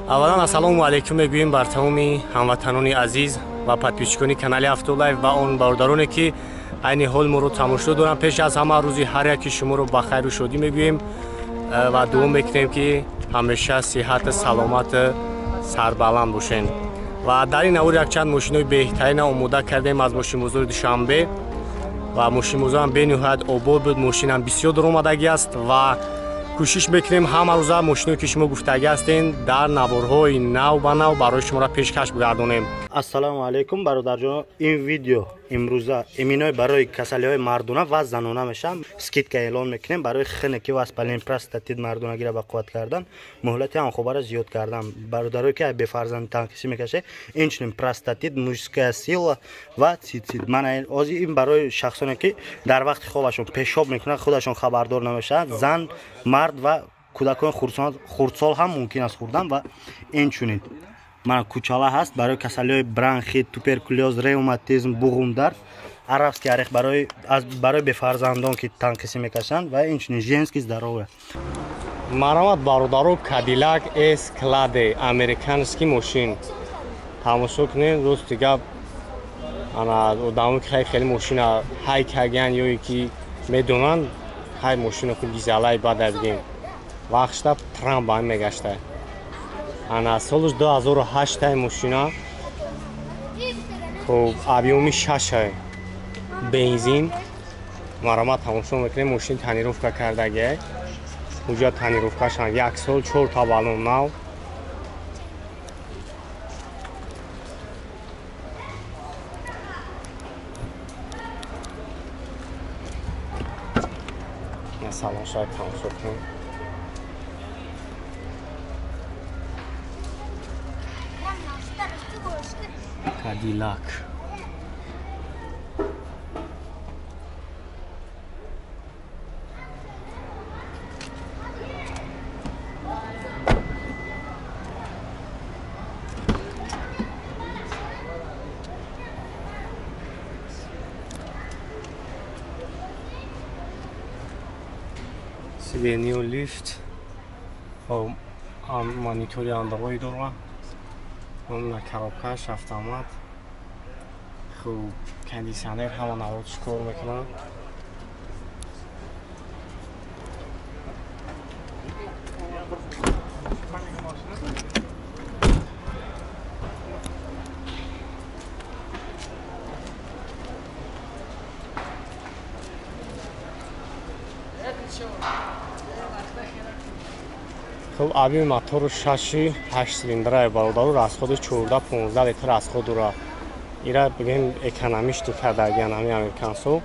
Аввалан ассалому алайкум мегӯем бар тамоми ҳамватанони азиз ва подписчикони канали Автолайф ва он бародароне ки айни ҳол моро тамошо доранд. Пеш аз ҳама рӯзи ҳар яки шуморо ба хайру шодӣ мегӯем ва дуо мекунем ки ҳамеша сиҳату саломату сарбаланд бошед. Ва дар ин навор якчанд мошинҳои беҳтарина омода кардем аз мошинбозори Душанбе ва мошинбозорам бениҳоят обод буд, мошинам бисёр даромадагӣ аст ва кӯшиш мекунем ҳама рӯза мошиное ки шумо гуфтагӣ ҳастен дар наворҳои нав ба нав барои шуморо пешкаш бигардонем. Ассалому алайкум бародарҷон, ин видео имрӯза иминой барои касалиҳои мардона ва занона мешавад. Скидка эълон мекунем барои хиники васпалин простатит мардонагиро ба қувват кардан, муҳлати ҳамхобаро зиёд кардан. Бародарое ки бефарзанд танқисӣ мекашед, инчунин простатит, мужская сила ва цицит. Мана ози ин барои шахсоне ки дар вақти хобашон пешоб мекунанд, худашон хабардор намешаванд, зан, мард ва кӯдакони хурдсол ҳам мумкин аст хӯрдан. Ва инчунин мана кучала ҳаст барои касалиҳои бронхит, туберкулёз, ревматизм, буғумдард, арабский орех барои бефарзандон ки танқисӣ мекашанд ва инчунин женский здоровье. Марамат бародаро, Cadillac Escalade американский мошин тамошо кунед. Рости гап, ана одамо ки хеле мошина ҳай кагиян ё ки медонанд, ҳай мошина ку дизелай бада бигем вақтшта Трамп ҳам мегашта. Ана солш 2008 мошина, хуб объёми 6 бензин. Марамат тамошо мекунем, мошин тонировка кардагия, уҷа тонировкашам як сол, 4 та баллон нав. Салон шояд тамошо кунем. Cadillac. Сиденье лифт, монитори Android дора, на коробкаш автомат. Хуб, кондиционер ҳама навод кор мекунад. Хуб, объёми мотору 6,8 цилиндрае бародару, расходи 14-15 литр расход дорад. Ира бигем экономишти кардагиян ҳами американсо.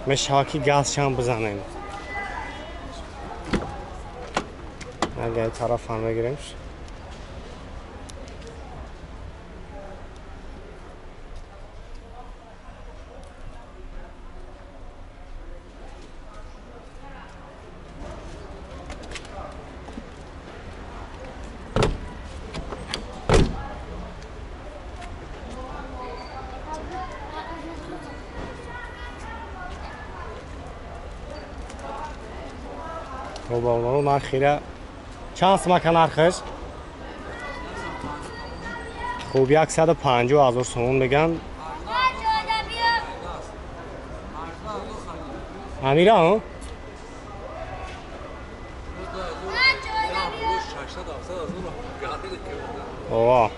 Мешавад ки газшам бизанем. Агар тараф ҳам мегирем. Бародаро, нархира чанд сумака нархаш? Хуб, 150 000 сомон меган. Амира, ова.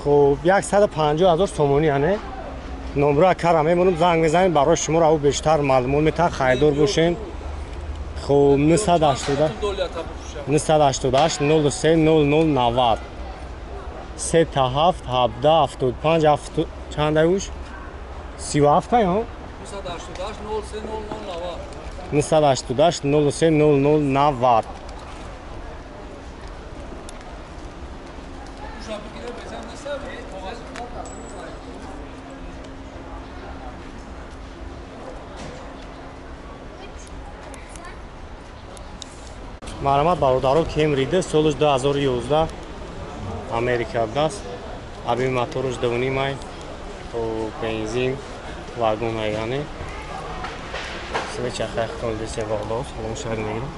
Хуб, 150 000 сомонӣ яъне. Номро кара мемонам, занг мезанем барои шуморо ав бештар маълумот метаҳам, харидор бошем. Хуб, 988 03 00 90 3 7 17 75 чанд аюш? 37 ё? 988 03 00 90. Марамат бародаро, Кемриде солш 2011 Америка даст. Объёми моторуш 2.5 бензин вагон яъне. Мечарха хитон десе вағдо, салом шаҳр мегирам.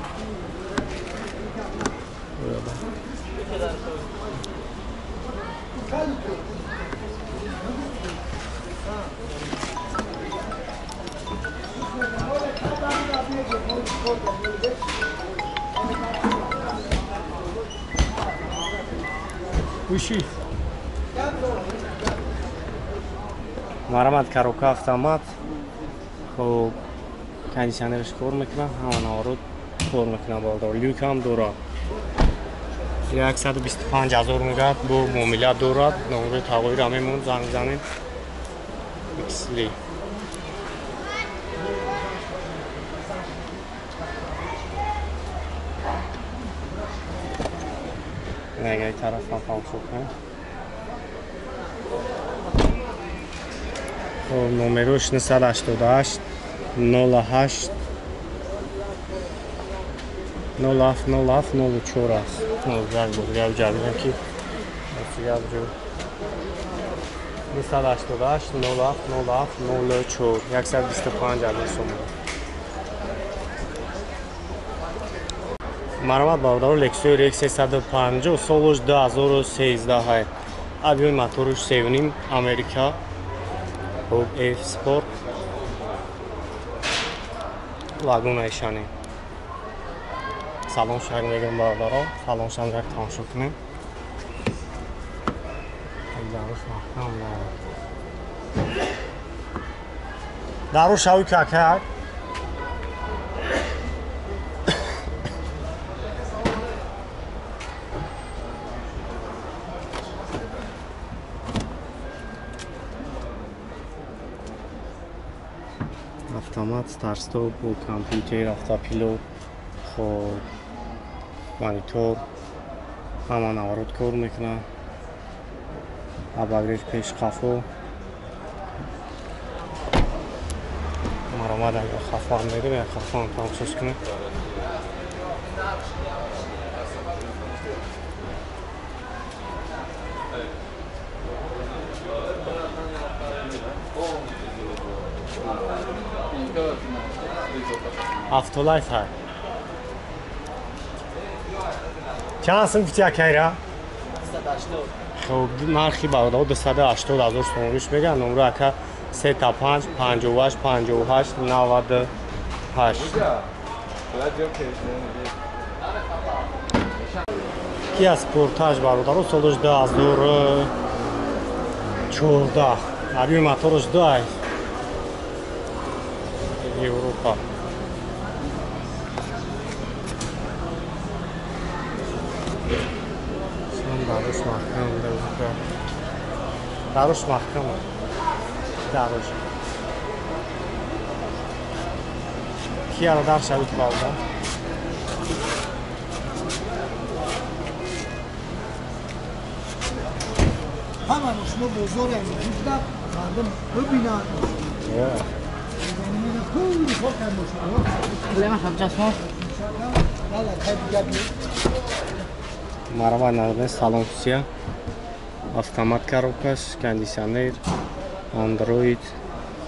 Уши. Марамат коробка автомат. Хоб кондиционерш кор мекунад, ҳама наворот кор мекунад балдор. Люк ҳам дорад. 125 000 мегӯяд, бо муомила дорад. Номери тағоиро мемон, занг занем. Иксли. Агар тарафам тамошо кунем. Хоб номерош 988 08 07 07 04 аст. Як бор дигар ҷабирам ки 988 07 07 04 125 000 сомон. Марҳамат бародаро, Lexus RX 350 солаш 2013 объёми мотораш 3.5 Америка. Хоб F Sport лагуна ишани. Салон шаг мегирам бародаро, салон шаг як тамошо кунем. Даруш маҳкам. Даруш шави какак. Автомат, старт-стоп, бо компютер, автопилот, хоб монитор, ҳама наворот кор мекунад. Обогрев пеш қафо. Маромад агар хафо ҳам мегирем, як хафо ҳам тамошо кунем. Автолайф ҳай. Чанд сум гуфти акайра? 280. Хоб нархи бародаро 280 000 сомониш мегӯянд. Номро ака 3 та 5 58 58 98. Kia Sportage бародаро солаш 2014. Объёми мотораш 2 Европа. Даруш маҳкам, даруш маҳкам, даруш. Кияро дар шавид балда. Ҳама шумо бозор ҳам мардум бибинанд. Марава назар салон сия, автомат коробкаш, кондиционер, Android,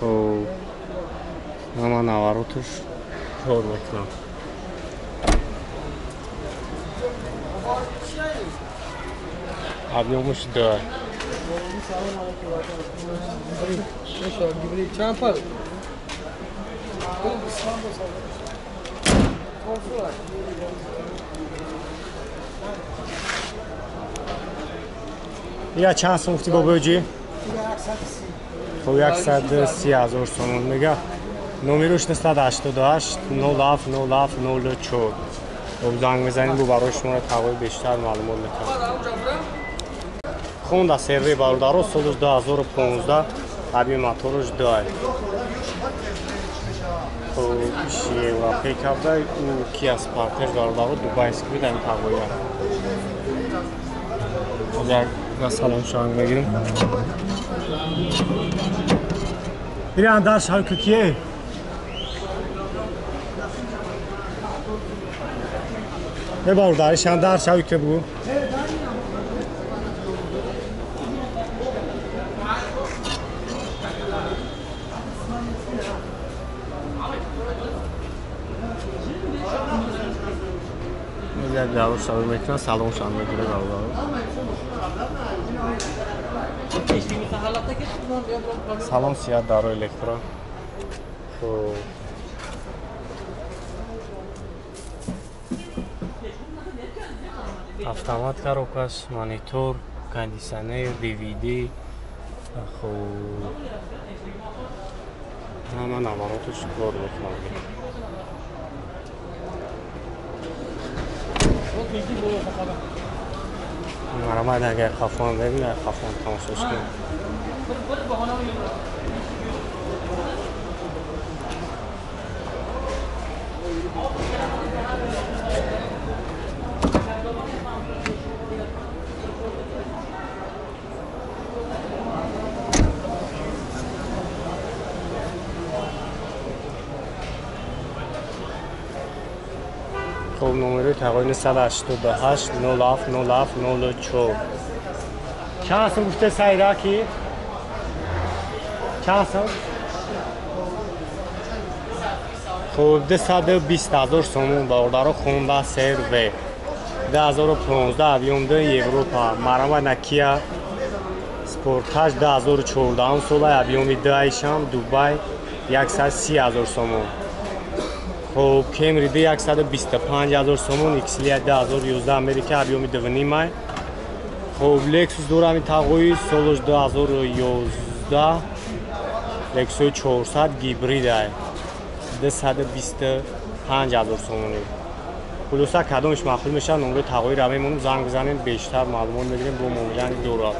хоб ҳама навороташ кор мекунад. Объёмаш 2. Я чанд сум гуфти бобоҷӣ? Хоб 130 000 сомон мега. Номерош 988 07 07 04. Хоб занг мезанем, бо барои шуморо тағои бештар маълумот мекунам. Honda CR-V бародаро солаш 2015, объёми мотораш 2. Хоб Европа кабда, Kia Sportage бародаро дубайский буд ҳамин тағоя. Як салон шанг мегирем. Иран дар шав кие? Не бародар, ишан дар шав ки бу. Як даро шавӣ мекунад, салоншам мегирад бародаро. Салон сият даро электро. Хуб. Автомат коробкаш, монитор, кондиционер, DVD. Хуб. Ҳама навороташ кор мекунад. Марамад агар хафон бибин, хафон тамошош кун. خب نمره تقریبا 188 07 07 04. چند سال گفته سعیدا کی؟ چند سال؟ خب 220,000 сомон бародаро Honda CR-V 2015 объем 2 Европа. Марама на Kia Sportage 2014 сола объем 2 айшам Дубай 130,000 сомон. خب Camry 125,000 сомон, XL 2011 Америка объем 2.5. خب Lexus дорам тағои солаш 2011 Lexus 400 гибрид ай 225,000 сомонӣ. Хулоса кадомш маъқул мешавад, номраи тағоиро мемонем, занг бизанем, бештар маълумот мегирем, бо муомилаи дорад.